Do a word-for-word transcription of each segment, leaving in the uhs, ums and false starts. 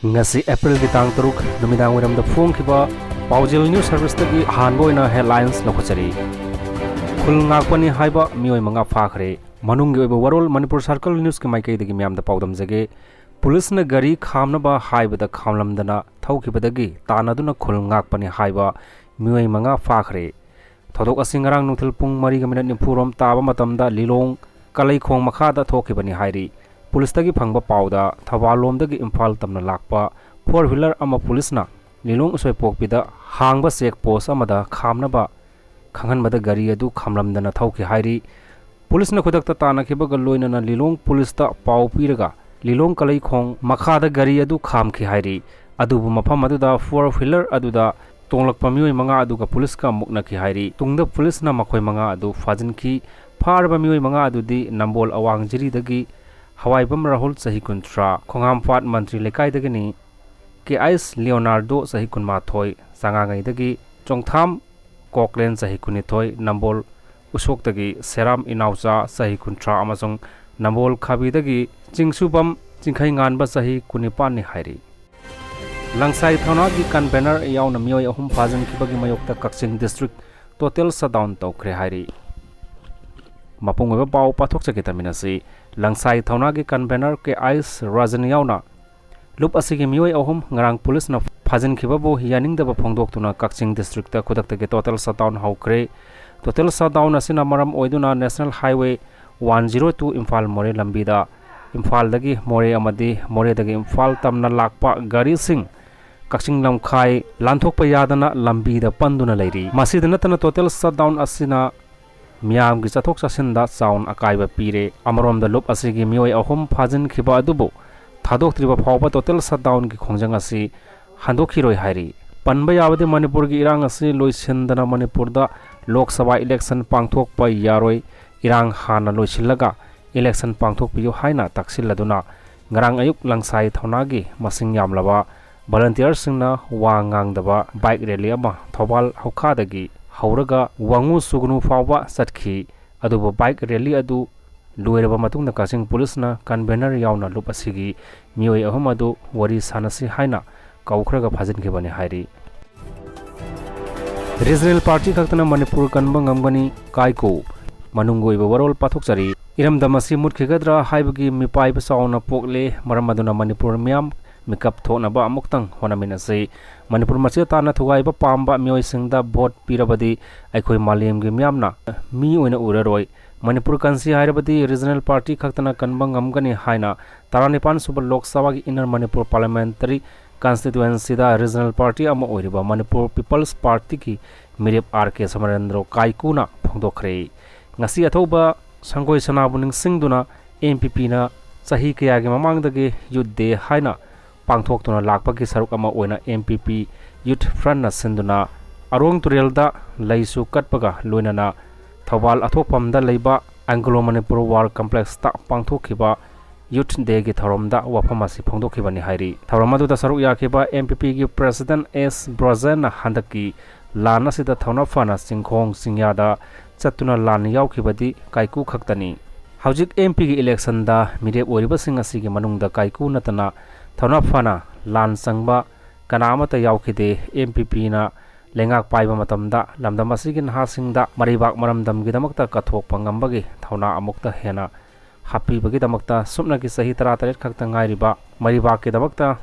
ꯉꯁꯤ ꯑꯦꯄ꯭ꯔꯤꯜꯒꯤ ꯇꯥꯡ ꯇꯔꯨꯛ ꯅꯨꯃꯤꯗꯥꯡ ꯋꯥꯏꯔꯝꯗ ꯐꯣꯡꯈꯤꯕ ꯄꯥꯎꯖꯦꯜ ꯅ꯭ꯌꯨꯁ ꯁꯔꯚꯤꯁꯇꯒꯤ ꯑꯍꯥꯟꯕ ꯑꯣꯏꯅ ꯍꯦꯗꯂꯥꯏꯟꯁ ꯂꯧꯈꯠꯆꯔꯤ꯫ ꯈꯨꯜ ꯉꯥꯛꯄꯅꯤ ꯍꯥꯏꯕ ꯃꯤꯑꯣꯏ ꯃꯉꯥ ꯐꯥꯈ꯭ꯔꯦ꯫ ꯃꯅꯨꯡꯒꯤ ꯑꯣꯏꯕ ꯋꯥꯔꯣꯜ ꯃꯅꯤꯄꯨꯔ ꯁꯔꯀꯜ ꯅ꯭ꯌꯨꯁꯀꯤ ꯃꯥꯏꯀꯩꯗꯒꯤ ꯃꯤꯌꯥꯝꯗ ꯄꯥꯎꯗꯝꯖꯒꯦ꯫ ꯄꯨꯂꯤꯁꯅ ꯒꯥꯔꯤ ꯈꯥꯝꯅꯕ ꯍꯥꯏꯕꯗ ꯈꯥꯝꯂꯝꯗꯅ ꯊꯧꯈꯤꯕꯗꯒꯤ ꯇꯥꯟꯅꯗꯨꯅ ꯈꯨꯜ ꯉꯥꯛꯄꯅꯤ ꯍꯥꯏꯕ ꯃꯤꯑꯣꯏ ꯃꯉꯥ ꯐꯥꯈ꯭ꯔꯦ꯫ ꯊꯧꯗꯣꯛ ꯑꯁꯤ ꯉꯔꯥꯡ ꯅꯨꯡꯊꯤꯜ ꯄꯨꯡ ꯃꯔꯤꯒ ꯃꯤꯅꯠ ꯅꯤꯐꯨ ꯔꯣꯝ ꯇꯥꯕ ꯃꯇꯝꯗ ꯂꯤꯂꯣꯡ ꯀꯂꯩꯈꯣꯡ ꯃꯈꯥꯗ ꯊꯣꯛꯈꯤꯕꯅꯤ ꯍꯥꯏꯔꯤ꯫ ꯄꯨꯂꯤꯁꯇꯒꯤ ꯐꯪꯕ ꯄꯥꯎꯗ ꯊꯧꯕꯥꯜ ꯂꯣꯝꯗꯒꯤ ꯏꯝꯐꯥꯜ ꯇꯝꯅ ꯂꯥꯛꯄ ꯐꯣꯔ ꯋꯤꯂꯔ ꯑꯃ ꯄꯨꯂꯤꯁꯅ ꯂꯤꯂꯣꯡ ꯎꯁꯣꯏꯄꯣꯛꯄꯤꯗ ꯍꯥꯡꯕ ꯆꯦꯛ ꯄꯣꯁ ꯑꯃꯗ ꯈꯥꯝꯅꯕ ꯈꯪꯍꯟꯕꯗ ꯒꯥꯔꯤ ꯑꯗꯨ ꯈꯥꯝꯂꯝꯗꯅ ꯊꯧꯈꯤ ꯍꯥꯏꯔꯤ꯫ ꯄꯨꯂꯤꯁꯅ ꯈꯨꯗꯛꯇ ꯇꯥꯟꯅꯈꯤꯕꯒ ꯂꯣꯏꯅꯅ ꯂꯤꯂꯣꯡ ꯄꯨꯂꯤꯁꯇ ꯄꯥꯎ ꯄꯤꯔꯒ ꯂꯤꯂꯣꯡ ꯀꯂꯩꯈꯣꯡ ꯃꯈꯥꯗ ꯒꯥꯔꯤ ꯑꯗꯨ ꯈꯥꯝꯈꯤ ꯍꯥꯏꯔꯤ꯫ ꯑꯗꯨꯕꯨ ꯃꯐꯝ ꯑꯗꯨꯗ ꯐꯣꯔ ꯋꯤꯂꯔ ꯑꯗꯨꯗ ꯇꯣꯡꯂꯛꯄ ꯃꯤꯑꯣꯏ ꯃꯉꯥ ꯑꯗꯨꯒ ꯄꯨꯂꯤꯁꯀ ꯃꯨꯛꯅꯈꯤ ꯍꯥꯏꯔꯤ꯫ ꯇꯨꯡꯗ ꯄꯨꯂꯤꯁꯅ ꯃꯈꯣꯏ ꯃꯉꯥ ꯑꯗꯨ ꯐꯥꯖꯤꯟꯈꯤ꯫ ꯐꯥꯔꯕ ꯃꯤꯑꯣꯏ ꯃꯉꯥ ꯑꯗꯨꯗꯤ ꯅꯝꯕꯣꯜ ꯑꯋꯥꯡ ꯖꯤꯔꯤꯗꯒꯤ ꯍꯋꯥꯏꯕꯝ ꯔꯥꯍꯨꯜ, ꯆꯍꯤ ꯀꯨꯟꯊ꯭ꯔꯥ, ꯈꯣꯡꯍꯥꯝꯄꯥꯠ ꯃꯟꯇ꯭ꯔꯤ ꯂꯩꯀꯥꯏꯗꯒꯤꯅꯤ, ꯀꯦ ꯑꯩꯁ ꯂꯤꯑꯣꯅꯥꯔꯗꯣ, ꯆꯍꯤ ꯀꯨꯟꯃꯥꯊꯣꯏ, ꯆꯉꯥꯉꯩꯗꯒꯤ ꯆꯣꯡꯊꯥꯝ ꯀꯣꯛꯂꯦꯟ, ꯆꯍꯤ ꯀꯨꯟꯅꯤꯊꯣꯏ, ꯅꯝꯕꯣꯜ ꯎꯁꯣꯛꯇꯒꯤ ꯁꯦꯔꯥꯝ ꯏꯅꯥꯎꯆꯥ, ꯆꯍꯤ ꯀꯨꯟꯊ꯭ꯔꯥ, ꯑꯃꯁꯨꯡ ꯅꯝꯕꯣꯜ ꯈꯥꯕꯤꯗꯒꯤ ꯆꯤꯡꯁꯨꯕꯝ ꯆꯤꯡꯈꯩꯉꯥꯟꯕ, ꯆꯍꯤ ꯀꯨꯟꯅꯤꯄꯥꯟꯅꯤ ꯍꯥꯏꯔꯤ꯫ ꯂꯪꯁꯥꯏ ꯊꯧꯅꯥꯒꯤ ꯀꯟꯚꯦꯅꯔ ꯌꯥꯎꯅ ꯃꯤꯑꯣꯏ ꯑꯍꯨꯝ ꯐꯥꯖꯤꯟꯈꯤꯕꯒꯤ ꯃꯥꯌꯣꯛꯇ ꯀꯛꯆꯤꯡ ꯗꯤꯁꯇ꯭ꯔꯤꯛ ꯇꯣꯇꯦꯜ ꯁꯠꯗꯥꯎꯟ ꯇꯧꯈ꯭ꯔꯦ ꯍꯥꯏꯔꯤ꯫ ꯃꯄꯨꯡ ꯑꯣꯏꯕ ꯄꯥꯎ ꯄꯥꯊꯣꯛꯆꯒꯦ ꯇꯝꯃꯤꯟꯅꯁꯤ꯫ ꯂꯪꯁꯥꯏ ꯊꯧꯅꯥꯒꯤ ꯀꯟꯚꯦꯅꯔ ꯀꯦ ꯑꯩꯁ ꯔꯥꯖꯟ ꯌꯥꯎꯅ ꯂꯨꯞ ꯑꯁꯤꯒꯤ ꯃꯤꯑꯣꯏ ꯑꯍꯨꯝ ꯉꯔꯥꯡ ꯄꯨꯂꯤꯁꯅ ꯐꯥꯖꯤꯟꯈꯤꯕꯕꯨ ꯌꯥꯅꯤꯡꯗꯕ ꯐꯣꯡꯗꯣꯛꯇꯨꯅ ꯀꯛꯆꯤꯡ ꯗꯤꯁꯇ꯭ꯔꯤꯛꯇ ꯈꯨꯗꯛꯇꯒꯤ ꯇꯣꯇꯦꯜ ꯁꯠꯗꯥꯎꯟ ꯍꯧꯈ꯭ꯔꯦ꯫ ꯇꯣꯇꯦꯜ ꯁꯠꯗꯥꯎꯟ ꯑꯁꯤꯅ ꯃꯔꯝ ꯑꯣꯏꯗꯨꯅ national highway one zero two Imphal ꯃꯣꯔꯦ ꯂꯝꯕꯤꯗ ꯏꯝꯐꯥꯜꯗꯒꯤ ꯃꯣꯔꯦ ꯑꯃꯗꯤ ꯃꯣꯔꯦꯗꯒꯤ ꯏꯝꯐꯥꯜ ꯇꯝꯅ ꯂꯥꯛꯄ ꯒꯥꯔꯤꯁꯤꯡ ꯀꯛꯆꯤꯡ ꯂꯝꯈꯥꯏ ꯂꯥꯟꯊꯣꯛꯄ ꯌꯥꯗꯅ ꯂꯝꯕꯤꯗ ꯄꯟꯗꯨꯅ ꯂꯩꯔꯤ꯫ ꯃꯁꯤꯗ ꯅꯠꯇꯅ ꯇꯣꯇꯦꯜ ꯁꯠꯗꯥꯎꯟ ꯑꯁꯤꯅ ꯃꯤꯌꯥꯝꯒꯤ ꯆꯠꯊꯣꯛ ꯆꯠꯁꯤꯟꯗ ꯆꯥꯎꯅ ꯑꯀꯥꯏꯕ ꯄꯤꯔꯦ꯫ ꯑꯃꯔꯣꯝꯗ ꯂꯨꯞ ꯑꯁꯤꯒꯤ ꯃꯤꯑꯣꯏ ꯑꯍꯨꯝ ꯐꯥꯖꯤꯟꯈꯤꯕ ꯑꯗꯨꯕꯨ ꯊꯥꯗꯣꯛꯇ꯭ꯔꯤꯕ ꯐꯥꯎꯕ ꯇꯣꯇꯦꯜ ꯁꯠꯗꯥꯎꯟꯒꯤ ꯈꯣꯡꯖꯪ ꯑꯁꯤ ꯍꯟꯗꯣꯛꯈꯤꯔꯣꯏ ꯍꯥꯏꯔꯤ꯫ ꯄꯟꯕ ꯌꯥꯕꯗꯤ ꯃꯅꯤꯄꯨꯔꯒꯤ ꯏꯔꯥꯡ ꯑꯁꯤ ꯂꯣꯏꯁꯤꯟꯗꯅ ꯃꯅꯤꯄꯨꯔꯗ ꯂꯣꯛ ꯁꯚꯥ ꯏꯂꯦꯛꯁꯟ ꯄꯥꯡꯊꯣꯛꯄ ꯌꯥꯔꯣꯏ꯫ ꯏꯔꯥꯡ ꯍꯥꯟꯅ ꯂꯣꯏꯁꯤꯜꯂꯒ ꯏꯂꯦꯛꯁꯟ ꯄꯥꯡꯊꯣꯛꯄꯤꯌꯨ ꯍꯥꯏꯅ ꯇꯛꯁꯤꯜꯂꯗꯨꯅ ꯉꯔꯥꯡ ꯑꯌꯨꯛ ꯂꯪꯁꯥꯏ ꯊꯧꯅꯥꯒꯤ ꯃꯁꯤꯡ ꯌꯥꯝꯂꯕ ꯚꯣꯂꯨꯟꯇꯤꯌꯔꯁꯤꯡꯅ ꯋꯥ ꯉꯥꯡꯗꯕ ꯕꯥꯏꯛ ꯔꯦꯂꯤ ꯑꯃ ꯊꯧꯕꯥꯜ ꯍꯧꯈꯥꯗꯒꯤ ꯍꯧꯔꯒ ꯋꯥꯉꯨ ꯁꯨꯒꯅꯨ ꯐꯥꯎꯕ ꯆꯠꯈꯤ꯫ ꯑꯗꯨꯕꯨ ꯕꯥꯏꯛ ꯔꯦꯂꯤ ꯑꯗꯨ ꯂꯣꯏꯔꯕ ꯃꯇꯨꯡꯗ ꯀꯛꯆꯤꯡ ꯄꯨꯂꯤꯁꯅ convener ꯌꯥꯎꯅ ꯂꯨꯞ ꯑꯁꯤꯒꯤ ꯃꯤꯑꯣꯏ ꯑꯍꯨꯝ ꯑꯗꯨ ꯋꯥꯔꯤ ꯁꯥꯟꯅꯁꯤ ꯍꯥꯏꯅ ꯀꯧꯈ꯭ꯔꯒ ꯐꯥꯖꯤꯟꯈꯤꯕꯅꯤ ꯍꯥꯏꯔꯤ꯫ Regional party ꯈꯛꯇꯅ ꯃꯅꯤꯄꯨꯔ ꯀꯟꯕ ꯉꯝꯒꯅꯤ, ꯀꯥꯏꯀꯨ꯫ ꯃꯅꯨꯡꯒꯤ ꯑꯣꯏꯕ ꯋꯥꯔꯣꯜ ꯄꯥꯊꯣꯛꯆꯔꯤ꯫ ꯏꯔꯝꯗꯝ ꯑꯁꯤ ꯃꯨꯠꯈꯤꯒꯗ꯭ꯔꯥ ꯍꯥꯏꯕꯒꯤ ꯃꯤꯄꯥꯏꯕ ꯆꯥꯎꯅ ꯄꯣꯛꯂꯦ, ꯃꯔꯝ ꯑꯗꯨꯅ ꯃꯅꯤꯄꯨꯔ ꯃꯤꯌꯥꯝ ꯃꯤꯀꯞ ꯊꯣꯛꯅꯕ ꯑꯃꯨꯛꯇꯪ ꯍꯣꯠꯅꯃꯤꯟꯅꯁꯤ꯫ ꯃꯅꯤꯄꯨꯔ ꯃꯆꯦ ꯇꯥꯅ ꯊꯨꯒꯥꯏꯕ ꯄꯥꯝꯕ ꯃꯤꯑꯣꯏꯁꯤꯡꯗ vote ꯄꯤꯔꯕꯗꯤ ꯑꯩꯈꯣꯏ ꯃꯥꯂꯦꯝꯒꯤ ꯃꯤꯌꯥꯝꯅ ꯃꯤ ꯑꯣꯏꯅ ꯎꯔꯔꯣꯏ꯫ ꯃꯅꯤꯄꯨꯔ ꯀꯟꯁꯤ ꯍꯥꯏꯔꯕꯗꯤ regional party ꯈꯛꯇꯅ ꯀꯟꯕ ꯉꯝꯒꯅꯤ ꯍꯥꯏꯅ ꯇꯔꯥꯅꯤꯄꯥꯟ ꯁꯨꯕ ꯂꯣꯛ ꯁꯚꯥꯒꯤ Inner Manipur Parliamentary Constituencyꯗ regional party ꯑꯃ ꯑꯣꯏꯔꯤꯕ ꯃꯅꯤꯄꯨꯔ People's Partyꯒꯤ ꯃꯤꯔꯦꯞ ꯑꯥꯔ ꯀꯦ ꯁꯃꯔꯦꯟꯗ꯭ꯔꯣ ꯀꯥꯏꯀꯨꯅ ꯐꯣꯡꯗꯣꯛꯈ꯭ꯔꯦ꯫ ꯉꯁꯤ ꯑꯊꯧꯕ ꯁꯪꯒꯣꯏ ꯁꯅꯥꯕꯨ ꯅꯤꯡꯁꯤꯡꯗꯨꯅ ꯑꯦꯝ ꯄꯤ ꯄꯤꯅ ꯆꯍꯤ ꯀꯌꯥꯒꯤ ꯃꯃꯥꯡꯗꯒꯤ Youth Day ꯍꯥꯏꯅ ꯄꯥꯡꯊꯣꯛꯇꯨꯅ ꯂꯥꯛꯄꯒꯤ ꯁꯔꯨꯛ ꯑꯃ ꯑꯣꯏꯅ ꯑꯦꯝ ꯄꯤ ꯄꯤ Youth Frontꯅ ꯁꯤꯟꯗꯨꯅ ꯑꯔꯣꯡ ꯇꯨꯔꯦꯜꯗ ꯂꯩꯁꯨ ꯀꯠꯄꯒ ꯂꯣꯏꯅꯅ ꯊꯧꯕꯥꯜ ꯑꯊꯣꯛꯐꯝꯗ ꯂꯩꯕ Anglo Manipur War Complexꯇ ꯄꯥꯡꯊꯣꯛꯈꯤꯕ Youth Dayꯒꯤ ꯊꯧꯔꯝꯗ ꯋꯥꯐꯝ ꯑꯁꯤ ꯐꯣꯡꯗꯣꯛꯈꯤꯕꯅꯤ ꯍꯥꯏꯔꯤ꯫ ꯊꯧꯔꯝ ꯑꯗꯨꯗ ꯁꯔꯨꯛ ꯌꯥꯈꯤꯕ ꯑꯦꯝ ꯄꯤ ꯄꯤꯒꯤ President ꯑꯦꯁ ꯕ꯭ꯔꯣꯖꯦꯟꯅ ꯍꯟꯗꯛꯀꯤ ꯂꯥꯟ ꯑꯁꯤꯗ ꯊꯧꯅꯥ ꯐꯅ ꯆꯤꯡꯈꯣꯡ ꯆꯤꯡꯌꯥꯗ ꯆꯠꯇꯨꯅ ꯂꯥꯟ ꯌꯥꯎꯈꯤꯕꯗꯤ ꯀꯥꯏꯀꯨ ꯈꯛꯇꯅꯤ꯫ ꯍꯧꯖꯤꯛ ꯑꯦꯝ ꯄꯤꯒꯤ electionꯗ ꯃꯤꯔꯦꯞ ꯑꯣꯏꯔꯤꯕꯁꯤꯡ ꯑꯁꯤꯒꯤ ꯃꯅꯨꯡꯗ ꯀꯥꯏꯀꯨ ꯅꯠꯇꯅ ꯊꯧꯅꯥ ꯐꯅ ꯂꯥꯟ ꯆꯪꯕ ꯀꯅꯥ ꯑꯃꯠꯇ ꯌꯥꯎꯈꯤꯗꯦ꯫ ꯑꯦꯝ ꯄꯤ ꯄꯤꯅ ꯂꯩꯉꯥꯛ ꯄꯥꯏꯕ ꯃꯇꯝꯗ ꯂꯝꯗꯝ ꯑꯁꯤꯒꯤ ꯅꯍꯥꯁꯤꯡꯗ ꯃꯔꯩꯕꯥꯛ ꯃꯔꯝꯗꯝꯒꯤꯗꯃꯛꯇ ꯀꯠꯊꯣꯛꯄ ꯉꯝꯕꯒꯤ ꯊꯧꯅꯥ ꯑꯃꯨꯛꯇ ꯍꯦꯟꯅ ꯍꯥꯞꯄꯤꯕꯒꯤꯗꯃꯛꯇ ꯁꯨꯞꯅꯒꯤ ꯆꯍꯤ ꯇꯔꯥꯇꯔꯦꯠ ꯈꯛꯇ ꯉꯥꯏꯔꯤꯕ ꯃꯔꯩꯕꯥꯛꯀꯤꯗꯃꯛꯇ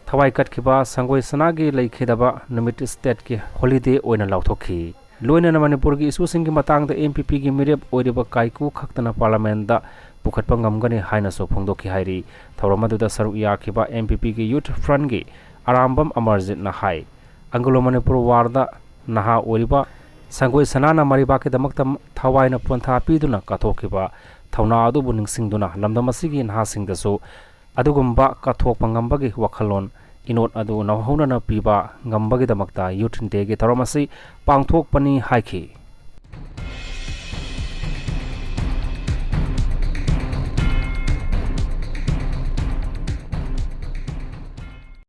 ꯊꯋꯥꯏ ꯀꯠꯈꯤꯕ ꯁꯪꯒꯣꯏ ꯁꯅꯥꯒꯤ ꯂꯩꯈꯤꯗꯕ ꯅꯨꯃꯤꯠ stateꯀꯤ holiday ꯑꯣꯏꯅ ꯂꯥꯎꯊꯣꯛꯈꯤ꯫ ꯂꯣꯏꯅꯅ ꯃꯅꯤꯄꯨꯔꯒꯤ issueꯁꯤꯡꯒꯤ ꯃꯇꯥꯡꯗ ꯑꯦꯝ ꯄꯤ ꯄꯤꯒꯤ ꯃꯤꯔꯦꯞ ꯑꯣꯏꯔꯤꯕ ꯀꯥꯏꯀꯨ ꯈꯛꯇꯅ Parliamentꯇ ꯄꯨꯈꯠꯄ ꯉꯝꯒꯅꯤ ꯍꯥꯏꯅꯁꯨ ꯐꯣꯡꯗꯣꯛꯈꯤ ꯍꯥꯏꯔꯤ꯫ ꯊꯧꯔꯝ ꯑꯗꯨꯗ ꯁꯔꯨꯛ ꯌꯥꯈꯤꯕ ꯑꯦꯝ ꯄꯤ ꯄꯤꯒꯤ Youth Frontꯀꯤ ꯑꯔꯥꯝꯕꯝ ꯑꯃꯔꯖꯤꯠꯅ ꯍꯥꯏ, Anglo Manipur Warꯗ ꯅꯍꯥ ꯑꯣꯏꯔꯤꯕ ꯁꯪꯒꯣꯏ ꯁꯅꯥꯅ ꯃꯔꯩꯕꯥꯛꯀꯤꯗꯃꯛꯇ ꯊꯋꯥꯏꯅ ꯄꯣꯟꯊꯥ ꯄꯤꯗꯨꯅ ꯀꯠꯊꯣꯛꯈꯤꯕ ꯊꯧꯅꯥ ꯑꯗꯨꯕꯨ ꯅꯤꯡꯁꯤꯡꯗꯨꯅ ꯂꯝꯗꯝ ꯑꯁꯤꯒꯤ ꯅꯍꯥꯁꯤꯡꯗꯁꯨ ꯑꯗꯨꯒꯨꯝꯕ ꯀꯠꯊꯣꯛꯄ ꯉꯝꯕꯒꯤ ꯋꯥꯈꯜꯂꯣꯟ, ꯏꯅꯣꯠ ꯑꯗꯨ ꯅꯧꯍꯧꯅꯅ ꯄꯤꯕ ꯉꯝꯕꯒꯤꯗꯃꯛꯇ Youth Dayꯒꯤ ꯊꯧꯔꯝ ꯑꯁꯤ ꯄꯥꯡꯊꯣꯛꯄꯅꯤ ꯍꯥꯏꯈꯤ꯫